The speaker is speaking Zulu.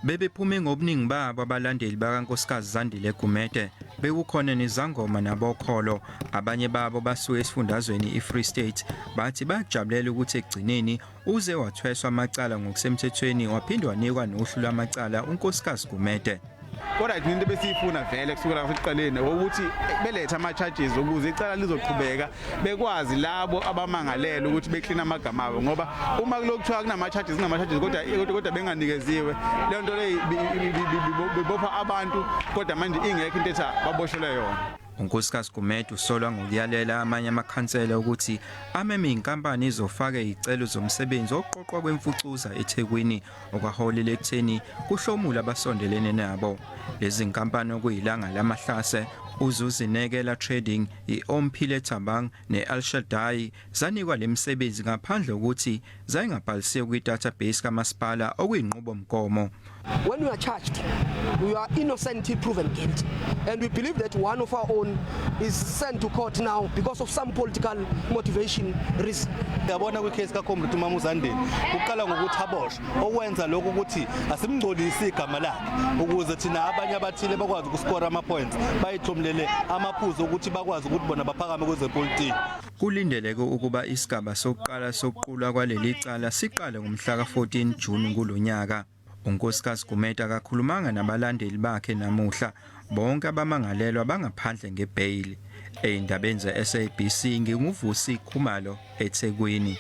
Bebephume ngobuningi babo abalandeli bakaNkosikazi Zandile Gumede, bekukhona nezangoma nabokholo. Abanye babo basuke esifundazweni iFree State, bathi bayakujabulela ukuthi ekugcineni uze wathweswa amacala ngokusemthethweni waphinde wanikwa nohlu lwamacala uNkosikazi Gumede. Kodwa thina into besiyifuna vele kusukela ekuqaleni ukuthi belethe ama-charges ukuze icala lizoqhubeka, bekwazi labo abamangalele ukuthi beklina amagama abo, ngoba uma kulokhu kuthiwa kunama-charges, kunama-charges, kodwa benganikeziwe, leyo nto leyo bibopha abantu, kodwa manje ingekho into ethi baboshelwe yona. UNkosikazi Gumede usolwa ngokuyalela amanye amakhansela ukuthi ameme inkampani izofaka izicelo zomsebenzi wokuqoqwa kwemfucuza eThekwini, okwaholela ekutheni kuhlomule abasondelene nabo. Lezi zinkampani okuyiLanga Lamahlase, uZuzinekela Trading, i-Omphile Thabang ne-El Shaddai zanikwa le misebenzi ngaphandle kokuthi zayingabhalisiwe kwi-database kamasipala okuyinqubomgomo. When we are charged, we are innocent till proven guilty. And we believe that one of our own is sent to court now because of some political motivation reason. Yabona kwi-case kaComrade uMama uZandile, uqala ngokuthi aboshwe, okwenza lokhu ukuthi asimngcolisi igama lakhe ukuze thina abanye abathile bakwazi ukuskora ama-points, bayithomlele amaphuzu ukuthi bakwazi ukuthi bona baphakame kwezepolitiki. Kulindeleke ukuba isigaba sokuqala sokuqulwa kwaleli cala siqale ngomhla ka-14 Juni kulonyaka. UNkosikazi Gumede akakhulumanga nabalandeli bakhe namuhla. Bonke abamangalelwa bangaphandle ngebheyili. Ey'ndabeni ze-SABC nginguVusi Khumalo eThekwini.